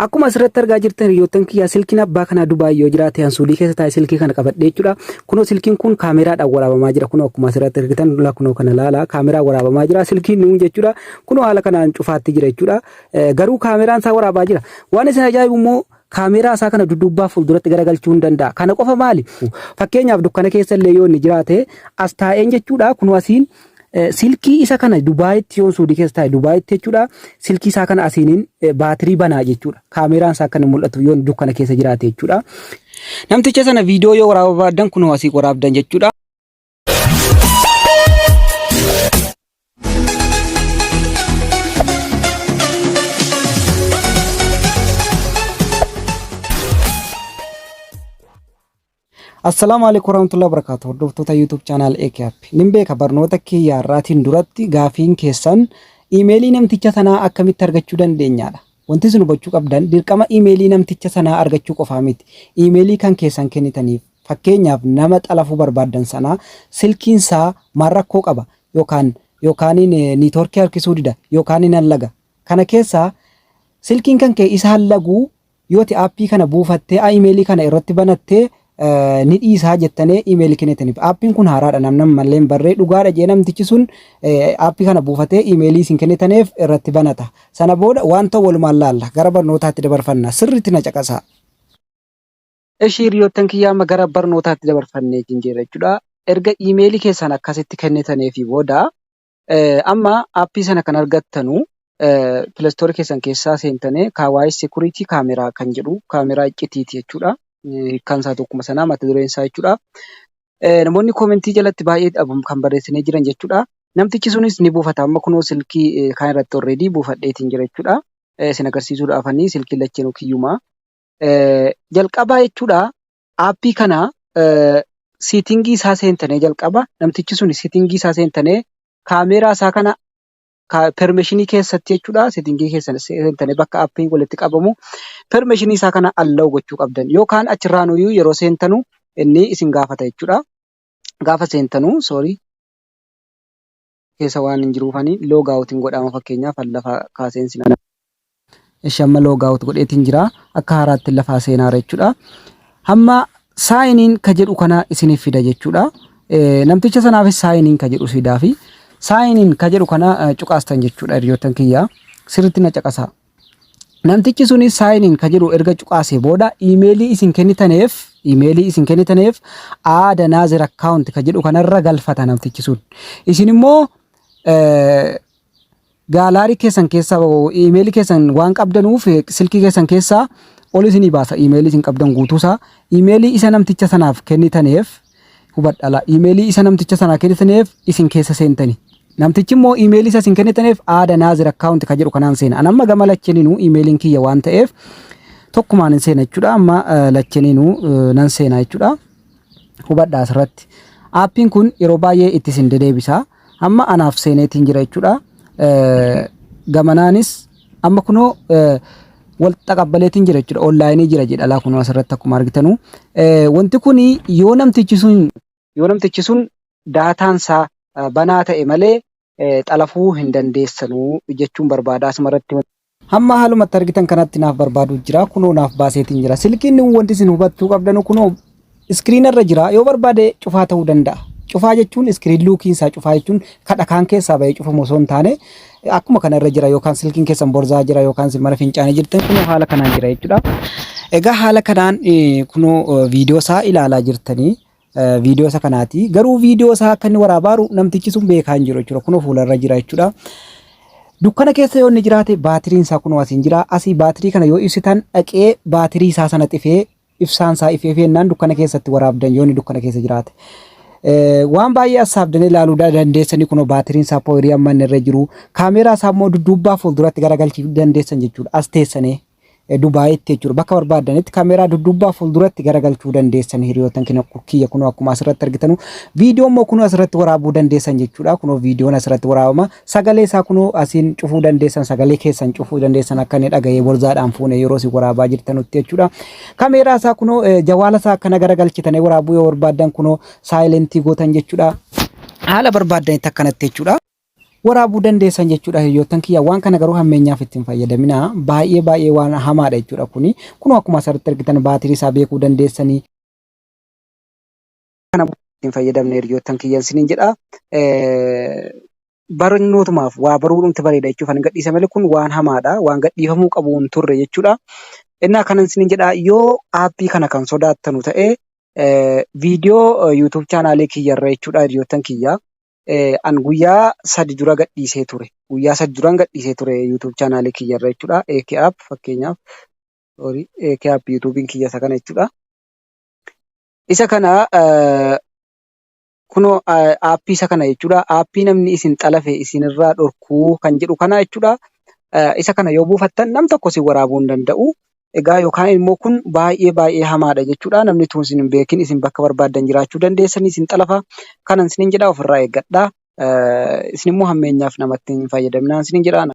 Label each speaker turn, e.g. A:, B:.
A: Akkuma asirratti argaa jirtan hiriyoottan kiyyaa silkiin abbaa kanaa Dubaay yoo jiraate ansuulii keessa taa'e silkii kana qabadhee jechuudha. Kunoo silkiin kun kaameraadhaan waraabamaa jira. Kunoo akkuma asirratti argitan kunoo kana laala kaameraan waraabamaa jira. Silkiin nuun jechuudha. Kunoo haala kanaan cufaatti jira jechuudha. Garuu kaameraan isaa waraabaa jira. Waan isin ajaa'ibu immoo kaameraa isaa kana dudduubbaa fuulduratti garagalchuu hin danda'a. Kana qofa maali? Fakkeenyaaf dukkana keessa illee yoo inni jiraate as taa'een jechuudha. Kunoo asiin silkii isa kana Dubaayitti yoon Suudii keessa taa'e Dubaayitti jechuudha. Silkii isaa kana asiiniin baatirii banaa jechuudha. Kaameraan isaa akka inni mul'atu yoon dukkana keessa jiraate jechuudha. Namticha sana viidiyoo yoo waraabuu barbaaddan kunoo asii waraabdan jechuudha. Assalaamu alaikum warahmatullahi wabarakatuh. Hordoftoota YouTube channel AKAP. Nin beeka barnoota kiyya har'aatiin duratti gaafiin keessan iimeelii namticha sanaa akkamitti argachuu dandeenyaadha. Wanti isin hubachuu qabdan dirqama iimeelii namticha sanaa argachuu qofaa miti. Iimeelii kan keessan kennitaniif fakkeenyaaf nama xalafuu barbaaddan sanaa silkiin isaa maal rakkoo qaba yookaan yookaaniin niitoorkii harkisuu dida yookaan hallaga. Kana keessaa silkiin kan kee isa hallaguu Yoo ati aappii kana buufattee imeelii kana irratti banattee ni dhiisaa jettanee imeelii kennitaniif. Aappiin kun haaraadha namni ammallee hin barree dhugaadha jee namtichi sun aappii kana buufatee imeelii isin kennitaneef irratti banata. Sana booda waan ta'u walumaan laalla. Gara barnootaatti dabarfanna. Sirriitti na caqasaa. Eshi hiriyoottan kiyya amma gara barnootaatti dabarfannee jirra jechuudha. Erga imeelii keessan akkasitti kennitaneefii booda Amma aappii sana kan argattanu pileestoorii keessan keessaa seentanii waa'ee security camera kan jedhu kaameraa iccitiiti jechuudha. Hiikkaan isaa tokkuma sanaa mata dureen isaa jechuudha. Namoonni koomentii jalatti baay'ee kan barreessanii jiran jechuudha. Namtichi sunis ni buufata. Amma kunoo silkii kaan irratti already buufadheetiin jira jechuudha. Isin agarsiisuudhaafanii silkiin lachinuu kiyyuma. Jalqabaa jechuudha aappii kana siitingii isaa seentanii jalqaba namtichi suni siitingii isaa seentanii kaameeraa isaa kana permishinii keessatti jechuudha siitingii keessan seentanii bakka aappiin walitti qabamu permishinii isaa kana allow gochuu qabdan yookaan achirraanuyyuu yeroo seentanu inni isin gaafata jechuudha. Gaafa seentanu sorry keessa waan hin jiruufani log out hin godhama fakkeenyaaf an lafa kaaseen sin Ishi amma log out godheetiin jira akka haaraatti lafaa seenaara jechuudha. Hamma sign in ka jedhu kana isiniif fida jechuudha. Namticha sanaafis sign in ka jedhu fidaa fi sign in ka jedhu kana cuqaastan jechuudha hiriyoottan kiyya sirriitti na caqasaa. Namtichi suni sign in ka jedhu erga cuqaasee booda iimeelii isin kennitaneef iimeelii isin kennitaneef add another account ka jedhu kanarra galfata namtichi sun. Isin immoo gaalaarii keessan keessaa iimeelii keessan waan qabdanuuf silkii keessan keessaa ol isinii baasa iimeelii isin qabdan guutuusaa iimeelii isa namticha sanaaf kennitaneef hubadhala iimeelii isa namticha sanaa kennitaneef isin keessa seentani. Namtichi immoo iimeelii isa isin kennitaneef add another account ka jedhu kanaan seena. An amma gama lachaniinuu iimeeliin kiyya waan ta'eef tokkumaan hin seena jechuudha. Amma lachaniinuu nan seena jechuudha. Hubadhaa asirratti. Aappiin kun yeroo baay'ee itti isin dedeebisa. Amma anaaf seeneetiin jira jechuudha. Gamanaanis amma kunoo wal taqabbaleetiin jira jechuudha. Onlaayinii jira jedha laa kunoo asirratti akkuma argitanu. Wanti kun yoo namtichi sun yoo namtichi sun daataan isaa banaa ta'e malee xalafuu hin dandeessanuu jechuun barbaada asumarratti. Hamma haalumatti argitan kanatti naaf barbaaduu jira. Kunoo naaf baaseetiin jira. Silkiin wanti isin hubachuu qabdanu kunoo iskiriina irra jira. Yoo barbaade cufaa ta'uu danda'a. Cufaa jechuun iskiriin luukiin isaa cufaa jechuun kadha kaan keessaa bahee cufamu osoo hin taane akkuma kana irra jira yookaan silkiin keessan borzaa jira yookaan isin mana fincaanii jirtan kunoo haala kanaan jira jechuudha. Egaa haala kanaan kunoo viidiyoo isaa ilaalaa jirtanii. Viidiyoo isa kanaati. Garuu viidiyoo isaa akka inni waraabaaru namtichi sun beekaa hin jiru jechuudha. Kunoo fuularra jira jechuudha. Dukkana keessa yoo inni jiraate baatiriin isaa kunoo asiin jira. Asii baatirii kana yoo ibsitan dhaqee baatirii isaa sana xifee ibsaan isaa ifee feennaan dukkana keessatti waraabdan yoo inni dukkana keessa jiraate. Waan baay'ee assaabdanii ilaaluu dandeessanii kunoo baatiriin isaa pooyirii amma inni irra jiru. Kaameeraa isaa immoo dudduubbaa fuulduratti garagalchuu dandeessan jechuudha. As teessanii. Dubaayitti jechuudha. Bakka barbaaddanitti kaameeraa dudduubbaa fuulduratti garagalchuu dandeessan hiriyoottan kiyya kunoo akkuma asirratti argitanu. Viidiyoo immoo kunoo asirratti waraabuu dandeessan jechuudha. Kunoo viidiyoon asirratti waraabama. Sagalee isaa kunoo asiin cufuu dandeessan sagalee keessan cufuu dandeessan akka inni dhaga'ee borzaadhaan fuune yeroo isin waraabaa jirtanutti jechuudha. Kaameeraa isaa kunoo jawaala isaa akkana garagalchitanii waraabuu yoo barbaaddan kunoo saayilentii gootan jechuudha. Haala barbaaddanitti akkanatti jechuudha. Waraabuu dandeessan jechuudha, hiriyoottan kiyya. Waan kana garuu hammeenyaaf ittiin fayyadaminaa. Baay'ee baay'ee waan hamaadha jechuudha kuni. Kunoo akkuma asirratti argitan baatirii isaa beekuu dandeessanii. Kana ittiin fayyadamne, hiriyoottan kiyyan isiniin jedha. Barnootumaaf waa baruudhumti bareeda jechuuf ani gadhiise malee kun waan hamaadha. Waan gadhiifamuu qabu hin turre jechuudha. Innaa kanan isiniin jedha, yoo aappii kana kan sodaattanu ta'e, viidiyoo YouTube chaanaalii kiyyarra jechuudha, hiriyoottan kiyya. An guyyaa 3 dura gadhiisee ture. Guyyaa 3 duran gadhiisee ture YouTube chaanaalii kiyyarra jechuudha. AK App fakkeenyaaf, sorry, AK App YouTubein kiyya isa kana jechuudha. Isa kana kunoo aappii isa kana jechuudha. Aappii namni isin xalafe isinirraa dhorkuu kan jedhu kana jechuudha. Isa kana yoo buufattan nam tokko isin waraabuu hin danda'u. Egaa yookaan immoo kun baay'ee baay'ee hamaadha jechuudha. Namni tun isin hin beekin isin bakka barbaaddan jiraachuu dandeessanii isin xalafa. Kanan isinin jedha, ofirraa eeggadha. Isin immoo hammeenyaaf namatti hin fayyadaminaa isinin jedha.